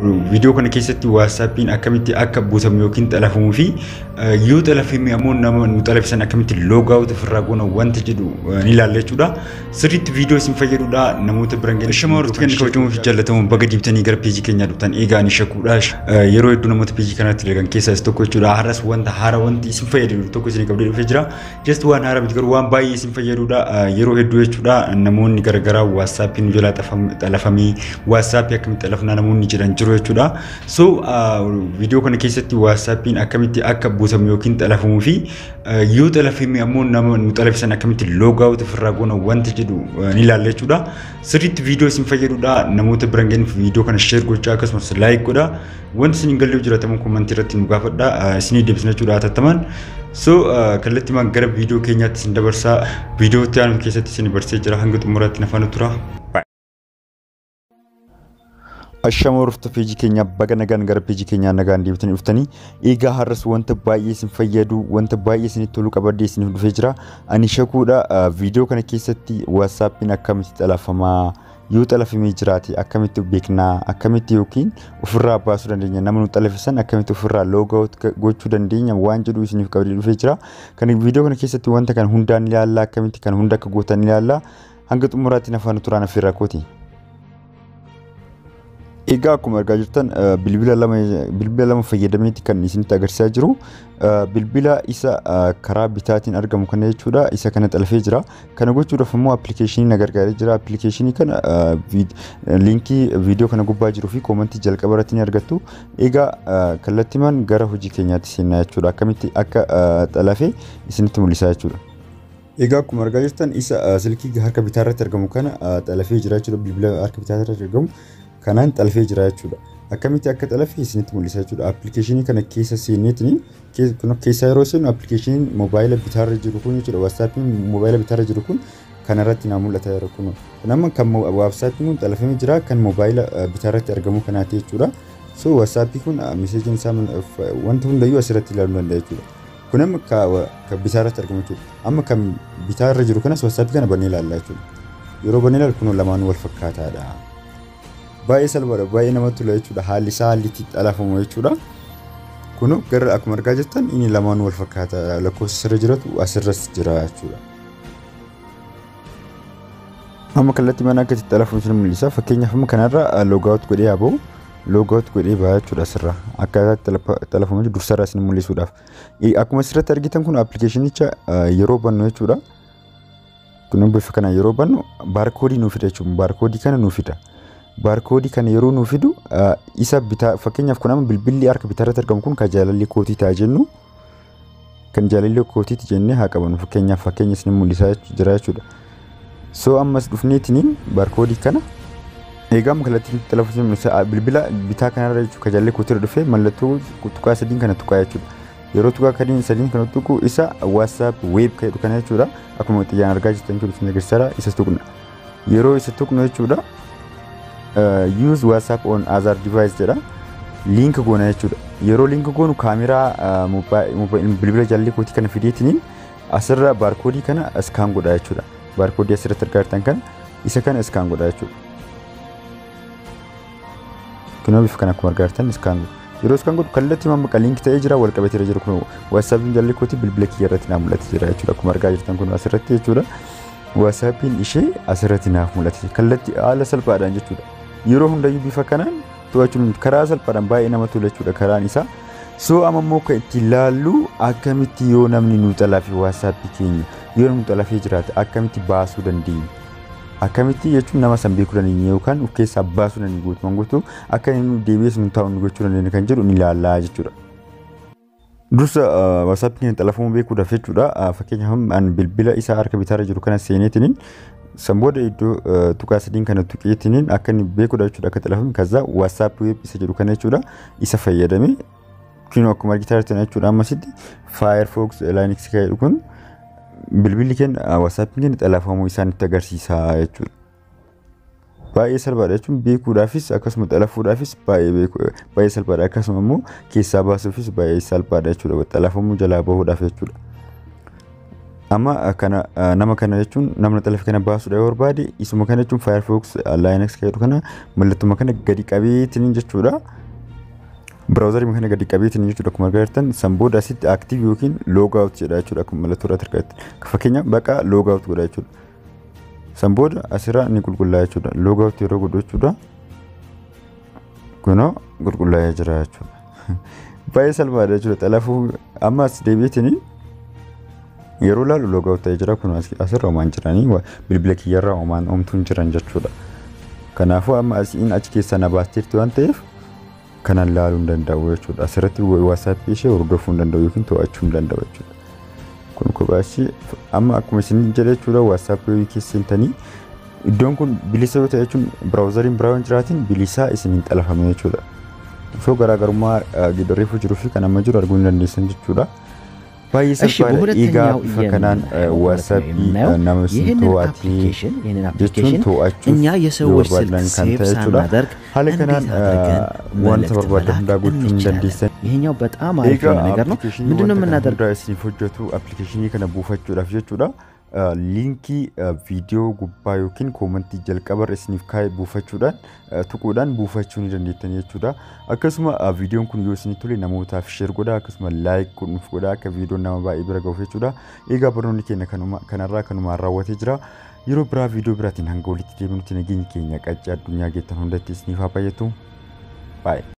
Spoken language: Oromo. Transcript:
Viidiyoo kana keessatti WhatsAppiin akkamitti akka buutamu yookiin xalafamuu fi yoo xalafame ammoo nama nu xalafisan akkamitti log out ofirraa goona wanta jedhu ni ilaalla jechuudha. Sirriitti viidiyoo isin fayyadudha, namoota biraan ga'e. Shama hordoftoota keenya kabajamoo fi jaallatamoo, baga deebitanii gara peejii keenyaa dhuftan. Egaa ani shakuudha. Yeroo hedduu namoota peejii kanatti dalagan keessaa isa tokko jechuudha. Har'as wanta haaraa, wanti isin fayyadu tokko isin qabdee dhufee jira. Just waan haaraa miti, garuu waan baay'ee isin fayyadudha. Yeroo hedduu jechuudha, namoonni garaagaraa WhatsAppiin nu jalaa xalafamee, WhatsAppii akkamitti xalafnaa namoonni jedhan jiru jechuudha. So viidiyoo kana keessatti WhatsAppiin akkamitti akka buutamu yookiin xalafamuu fi yoo xalafame ammoo nama nu xalafisan akkamitti log out ofirraa goona wanta jedhu ni ilaalla jechuudha. Sirriitti viidiyoo isin fayyadudha. Namoota biraan ga'uuf viidiyoo kana share gochaa, akkasumas like godha. Wanti isin hin galle jiraatamu commentii irratti nu gaafadha. Isinii deebisna jechuudha hatattamaan. So kallattiimaan gara viidiyoo keenyaatti isin dabarsaa. Viidiyoo itti aanu keessatti isin barsiisee jira. Hanga xumuraatti na faana tura. Ashama hordoftoota peejii keenyaa, baga nagaan gara peejii keenyaa nagaan deebitanii dhuftanii. Egaa har'as wanta baay'ee isin fayyadu, wanta baay'ee isinitti tolu qabadhee isiniif dhufee jira. Ani shakuudha. Viidiyoo kana keessatti WhatsAppiin akkamitti xalafamaa, yoo xalafamee jiraate akkamitti beeknaa, akkamitti yookiin ofirraa baasuu dandeenya, nama nu xalafisan akkamitti ofirraa log out gochuu dandeenya waan jedhu isiniif qabadhee dhufee jira. Kan viidiyoo kana keessatti wanta kana hundaan ilaalla, akkamitti kan hunda akka gootan ilaalla. Hanga xumuraatti na faana turaan affeerraa kooti. Egaa akkuma argaa jirtan bilbila lama fayyadameeti kan isinitti agarsiisaa jiru. Bilbila isa karaa bitaatiin argamu kana jechuudha. Isa kana xalafee jira. Kana gochuudhaaf immoo appilikeeshinii na gargaaree jira. Appilikeeshinii kana liinkii viidiyoo kana gubbaa jiruu fi commentii jalqaba irratti ni argattu. Egaa kallattiimaan gara hojii keenyaatti seenna jechuudha. Akkamitti akka xalafee isinitti mul'isaa jechuudha. Egaa akkuma argaa jirtan isa silkii harka bitaa irratti argamu kana xalafee jira jechuudha. Bilbila harka bitaa irratti argamu kanaan xalafee jira jechuudha. Akkamitti akka xalafe isinitti mul'isa jechuudha. Appilikeeshinii kana keessa seeneetini keessa yeroo seenu, appilikeeshiniin moobaayila bitaarra jiru kun jechuudha. WhatsAppiin moobaayila bitaarra jiru kun kanarratti naa mul'ata yeroo kun. Kun amma kan WhatsAppiin kun xalafamee jira, kan moobaayila bitaarratti argamu kanaati jechuudha. So WhatsAppii kun messageiin isaa, wanta hundayyuu asirratti ilaaluu danda'a jechuudha. Kun amma kan bitaarratti argamu jechuudha. Amma kan bitaarra jiru kanas WhatsAppii kana bannee ilaalla jechuudha. Yeroo bannee ilaalu kun lamaanuu wal fakkaataadha. Baay'ee salphaadha, baay'ee namatti tola jechuudha, haalli isaa, haalli itti xalafamu jechuudha. Kun gara akkuma argaa jirtan inni lamaanuu wal fakkaataadha, lakkoofsa asirra jiratu asirras jira jechuudha. Amma kallattii mana akka itti xalafamu isin mul'isa. Fakkeenyaaf amma kanarra logout godhee haa ba'u, logout godhee ba'a jechuudha. Asirra akkaataa itti xalafamu dursarraa isin mul'isuudhaaf. Akkuma asirratti argitan kun appilikeeshinicha yeroo bannu jechuudha. Kun bifa kana yeroo bannu baarkoodii nuu fida jechuudha. Baarkoodii kana nuu fida. Baarkoodii kana yeroo nuu fidu, isa bitaa, fakkeenyaaf kun amma bilbilli harka bitaarratti argamu kun kan jaalalli kootii ta'a jennu, kan jaalalli kootiiti jennee haa qabannu, fakkeenyaaf, fakkeenya isin mul'isaa jira jechuudha. So ammas dhufneetiniin baarkoodii kana egaa amma kallattiin xalafuun mul'isa. Bilbila bitaa kanarra jechuudha, kan jaalalli kootiirra dhufee mallattoo tuqaa sadiin kana tuqaa jechuudha. Yeroo tuqaa kadiin sadiin kana tuqu, isa WhatsApp Web kan jedhu kana jechuudha. Akkuma xiyyaan argaa jirtan jechuudha, isin agarsiisaa isa tuqna. Yeroo isa tuqnu jechuudha, "Use WhatsApp on other device" jedha. Link goona jechuudha. Yeroo link goonu kaameraa bilbila jaallee kootii kana fideetiniin asirra baarkoodii kana scan godha jechuudha. Baarkoodii asirratti argaa jirtan kana, isa kana scan godha jechuudha. Kunoo bifa kana akkuma argaa jirtan scan godha. Yeroo scan godhu kallattii mammaqa link ta'ee jira, wal qabatee jira. Kun WhatsAppiin jaallee kootii bilbila kiyya irratti naa mul'atee jira jechuudha. Akkuma argaa jirtan kun asirratti jechuudha. WhatsAppiin ishee asirratti naaf mul'ate kallattii haala salphaadhaan jechuudha. Yeroo hundayyuu bifa kanaan to'achuun karaa salphaadhaan baay'ee namatti tola jechuudha karaan isaa. So amma immoo kan itti ilaallu, akkamitti yoo namni nu xalafe, WhatsAppii keenya yoo nu xalafee jiraate akkamitti baasuu dandeenya? Akkamitti jechuun nama san beekuu dandeenya yookaan of keessaa baasuu dandeenya, guutumaan guutuu akka inni deebi'ee nu taa'u nu gochuu dandeenya kan jedhu ni ilaallaa jechuudha. Dursa WhatsAppii keenya xalafamuu beekuudhaaf jechuudha. Fakkeenyaaf ani bilbila isaa harka bitaarra jiru kana seeneetiniin, san booda iddoo tuqaa sadiin kana tuqeetiniin akka inni beekuudha jechuudha akka xalafame. Kaza WhatsApp Web isa jedhu kana jechuudha, isa fayyadame kunoo akkuma argitaa jirtan jechuudha, ammasitti Firefox Linux kan jedhu kun bilbilli keenya, WhatsAppiin keenya xalafamuu isaanitti agarsiisa jechuudha. Baay'ee salphaadha jechuun, beekuudhaafis akkasuma xalafuudhaafis baay'ee salphaadha, akkasuma immoo keessaa baasuufis baay'ee salphaadha jechuudha, xalafamuu jalaa bahuudhaaf jechuudha. Amma kana nama kana jechuun namni xalafe kana baasuudha yoo barbaade, isuma kana jechuun Firefox Linux kan jedhu kana mallattuma kana gadi qabeetiin jechuudha. Browserii kana gadi qabeetiin jechuudha, akkuma argaa jirtan. San booda asitti active yookiin log out jedha jechuudha, akkuma mallattoo irratti argaa jirtan. Fakkeenyaaf baqa log out godha jechuudha. San booda asirraa ni qulqullaa'a jechuudha. Log out yeroo godhu jechuudha. Kunoo qulqullaa'ee jira jechuudha. Baay'ee salphaadha jechuudha. Xalafuu amma as deebiitiin yeroo ilaalu log out ta'ee jira. Kun asirra homaan jiranii, bilbila kiyyarraa homaan homtuun jiran jechuudha. Kanaafuu amma asiin achi keessaa na baasteerti waan ta'eef kanan laaluu hin danda'u jechuudha. Asirratti WhatsAppii ishee hordofuu hin danda'u yookiin to'achuu hin danda'u jechuudha. Kun kophaa ishee amma akkuma isin jedhe jechuudha, WhatsAppii keessa seentanii iddoon kun bilisa yoo ta'e jechuun browseriin biraa yoo hin jiraatin bilisaa isin hin xalafame jechuudha. Osoo garaagarummaa reefu jiruu fi kan amma jiru arguu hin dandeessan jechuudha. Baay'ee እሺ salphaadha. Egaa በሁለተኛው bifa kanaan የምናየው ማለት ነው WhatsAppii የምናየው nama isin ይህንን to'atee አፕሊኬሽን ይህንን jechuun አፕሊኬሽን to'achuuf እኛ yoo የሰዎች ስልክ barbaadan kan ሴቭ ta'e jechuudha. ሳናደርግ Haala kanaan እንዴት አድርገን wanta መልእክት barbaadan መላክ hundaa gochuu hin እንችላለን? dandeessan. ይሄኛው በጣም አሪፍ Egaa የሆነ ነገር ነው። appilikeeshinii ምንድነው wanta kana የምናደርገው? hundaa isiniif hojjetu appilikeeshinii kana buufachuudhaaf jechuudha. Liinkii viidiyoo gubbaa yookiin koomentii jalqabarra isiniif kaa'e buufachuudhaan tuquudhaan buufachuu ni dandeettan jechuudha. Akkasuma viidiyoon kun yoo isinitti tole namootaaf share godhaa, akkasuma like godhuuf godhaa, akka viidiyoon nama baay'ee bira gahuuf jechuudha. Egaa barnoonni keenya kanarraa kanumaan raawwatee jira. Yeroo biraa viidiyoo biraatiin hanga walitti deebinutti nageenyi keenya qaccee addunyaa geettan hundatti isiniif haa baay'atu. Baay'ee.